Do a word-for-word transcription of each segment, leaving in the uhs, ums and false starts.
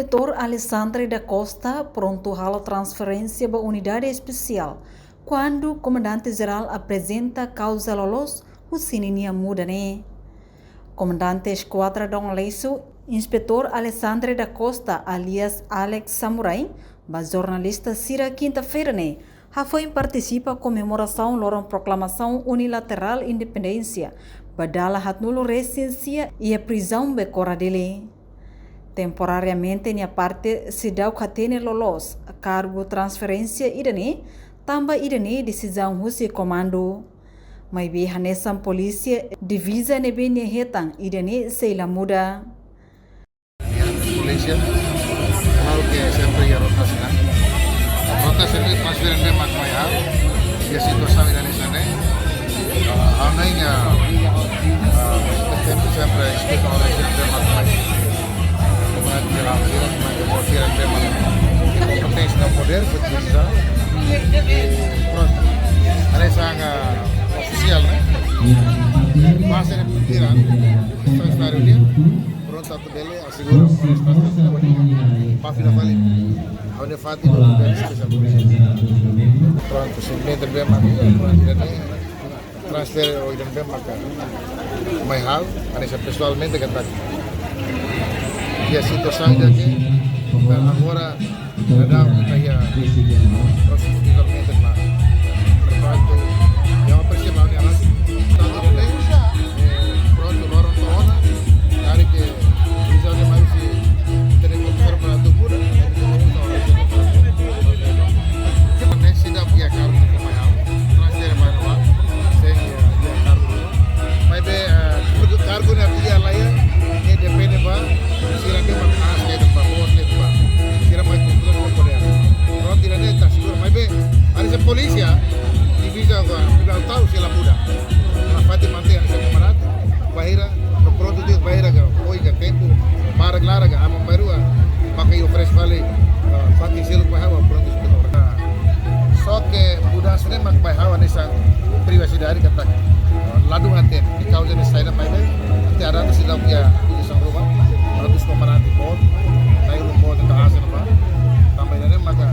Inspetór Alexandre da Costa prontu halo transferénsia ba unidade espesiál, kuandu Komandante Jerál aprezenta kauza loloos husi ninia muda ne'e. Komandante Eskuadra Dom Aleixo, Inspetór Alexandre da Costa, alias Alex Samurai, ba jornalista sira kinta-feira ne'e, hafoin partisipa komemorasaun loron proklamasaun unilaterál independénsia, ba dala haatnulu resin sia iha prizaun Becora Dili. Temporariamente nia parte seidauk hatene loloos kargu transferénsia ida-ne'e, tanba ida-ne'e desizaun husi komandu. Maibé hanesan polísia, diviza ne'ebé nia hetan ida-ne'e sei la muda. Polísia, klaru ke sempre iha rotasi, ne'e? Rotasi ne'e transfere ne'e mak mai ha'u, iha situasaun ida-ne'e. Ah, ha'u-nia, ah, sempre, sempre eskuta ona sira ne'ebé mak mai. Komandante Jerál sira, komandante Jerál sira ne'ebé mak. Kompeténsia no podér, foi utilizado. E prontu. Hanesan ofisiál, ne'e? Base de tira, só está reunido. Prontu, atu bele asegura, prontu, atu bele ba fila fali. Ha'u-nia fatin, bele espesiál. Prontu, simplesmente ne'ebé mak, prontu, ne'e transfere ohin ne'ebé mak mai ha'u, hanesan pesoalmente katak iha situasaun ida-ne'e, agora, dadaun ita iha prosesu de desenvolvimentu, mas, de facto, ha'u apresia ba ha'u-nia alas. Tantu também, eh, prontu, loron to'o ona, karik ke bisa de mais, eh, terima kasih para tubuh, dan ne'e seidauk iha kargu ne'e mai ha'u, transfere mai ha'u, sein iha, iha kargu. Maibé, eh, kargu ne'e iha laiha, ne'e depende ba sira ne'ebé mak aas, ne'e ba bos, ne'e ba sira mai kontrola ba podér. Prontu, ida-ne'e ita asegura. Maibé, hanesan polísia, diviza agora, ida tau sei la muda. Nia fatin mantein hanesan komandante, bainhira, no prontu de'it bainhira ka, ohin ka tempu barak laran ka, aman bainrua, maka ita oferese fali, ah, fatin seluk ba ha'u, prontu, eskuta. Só ke mudansa ne'e mak mai ha'u hanesan privasidade katak, ah, ladún hatene, kauza ne'e saida, maibé, até agora seidauk iha akuzasaun ruma, atu komandante boot, nai ruma boot, ka hasil ba, tanba ida-ne'e maka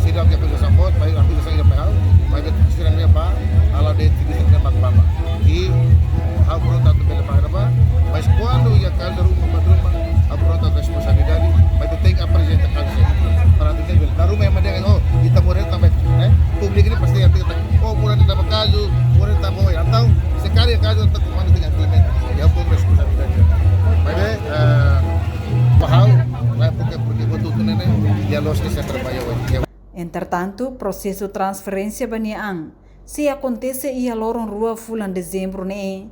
seidauk iha akuzasaun boot, maibé akuzasaun ida mai ha'u, maibé sira ne'ebé ba, hala'o de'it, sira ne'ebé mak ba. I, eh, ha'u prontu atu bele ba, ba, mas kuandu iha kauza ruma, buat ruma, ha'u prontu atu responsabilidade, mas ita tenke aprezenta kauza. Para atu bele, dala ruma ema dehan, oh, ita moris tanba, eh, públiku ne'e pasti atu, oh, moris tanba kauza, moris tanba, oh, entaun, se karik kauza, entaun komandu tenke implementa. I ha'u prontu responsabilidade. Maibé, eh, ba ha'u, lae, porke, porke buat hotu-hotu ne'e, ne'e, iha loos ke sempre mai, iha. Entretantu, prosesu transferénsia ba nia an sei akontese iha loron rua fulan Dezembru ne'e.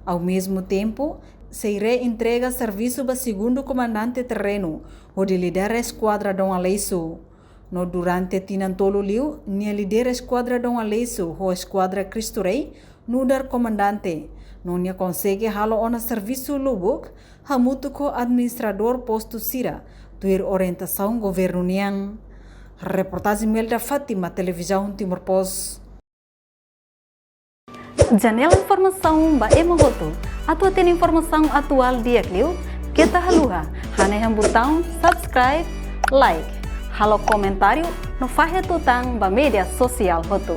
Ao mesmo tempo, sei reentrega servisu ba segundu komandante terrenu, hodi lidera eskuadra Dom Aleixo. No durante tinan tolu liu, nia lidera eskuadra Dom Aleixo ho eskuadra Cristo Rei, nu'udar komandante, no nia konsege halo ona servisu lubuk, hamutuk ho administradór postu sira, tuir orientasaun governu nian. Reportajen Melda Fátima, Televizaun Timor Post. Janela informasaun ba ema hotu. Atu hatene informasaun atuál di'ak liu, keta haluha hanehan butaun subscribe, like, halo komentáriu no fahe tutan ba média sosiál hotu.